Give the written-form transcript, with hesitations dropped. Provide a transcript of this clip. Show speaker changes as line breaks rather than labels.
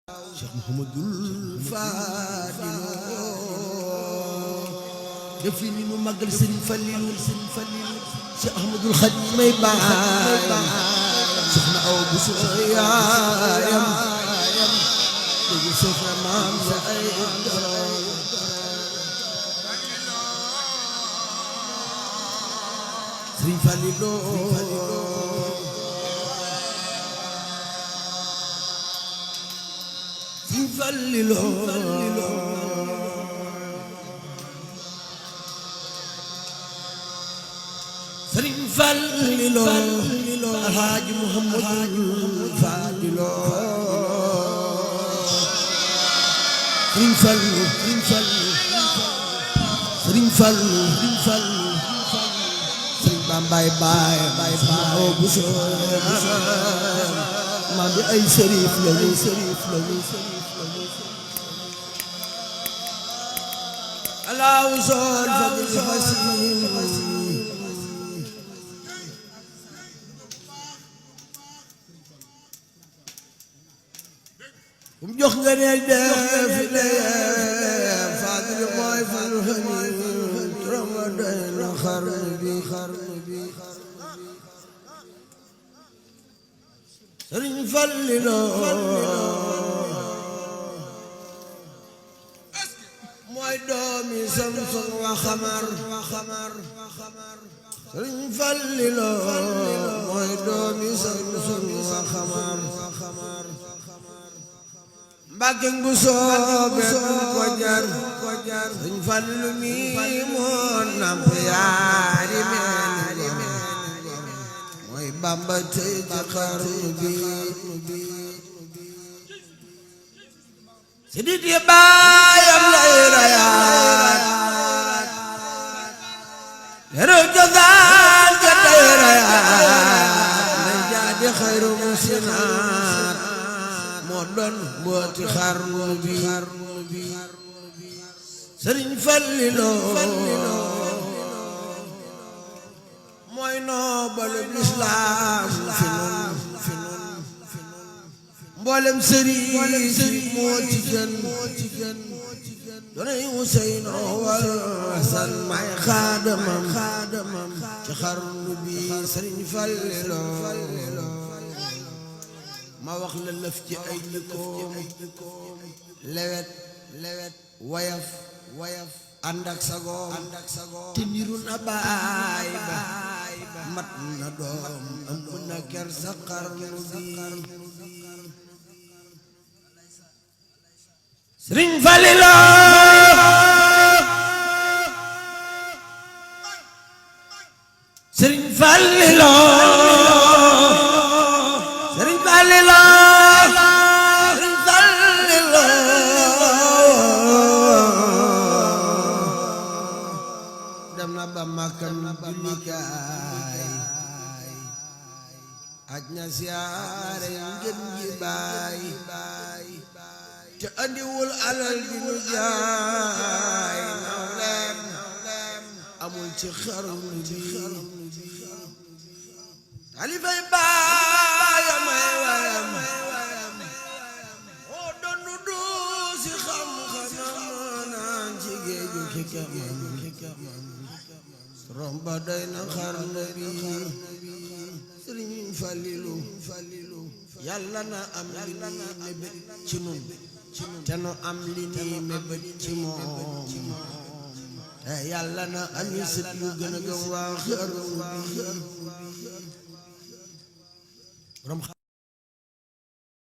Cheikh Mouhamadoul Fadilou def li nu màggal Serigne Fallilou Cheikh Ahmadoul Khadim may baayam soxna aw bu yaayam dégg soxna maam sa ay dara Serigne Fallilou Serigne Fallilou Alhaji Mouhamadoul Fadilou Serigne Fallilou Serigne Bambay baay o bu so ma bi ay sërif la Allah usul fadil hasim jox nga ne def le fadil mooy fal hanim ramadan kharbi Serigne Fallilou mooy doomi Samson wa xamar Serigne Fallilou mooy doomi Samson wa xamar Mbàkke bu soobe ko jar Serigne Fallilou mi moo namp yaari meen mooy Bamba tey ci xarnu bi sidit yi baayam lay rayaat lero josaan ja tey rayaat lay jaadi xayru musinaat moo doon mbooti xarnu bi Serigne Fallilou mooy noobalu lislaam fi nun mboolem sëriñ moo ci gën doonay Useynu wal Hasan may xaadamam ci xarnu bi Serigne Fallilou ma wax la lëf ci ay jikkoom lewet wayaf ànd ak sagoom te niru na baay ba mat na doom ëmb na ker sa xarnu bi Serigne Fallilou Serigne Fallilou Serigne Fallilou dem na ba makam jullikaay aj na siyaare ngeen ji baay te andiwul alal di nu jaay nawleem amul ci xarnu bi alifay baayam ay wayam moo doon du si xam-xamam naan ci géeju xikam romba doy na xarnu bi Serigne Fallilou yàlla na am li nii mébét ci nun te nu am li nii mébét ci moom te yàlla na am yi sët yu gën a gëm waa xarnu bi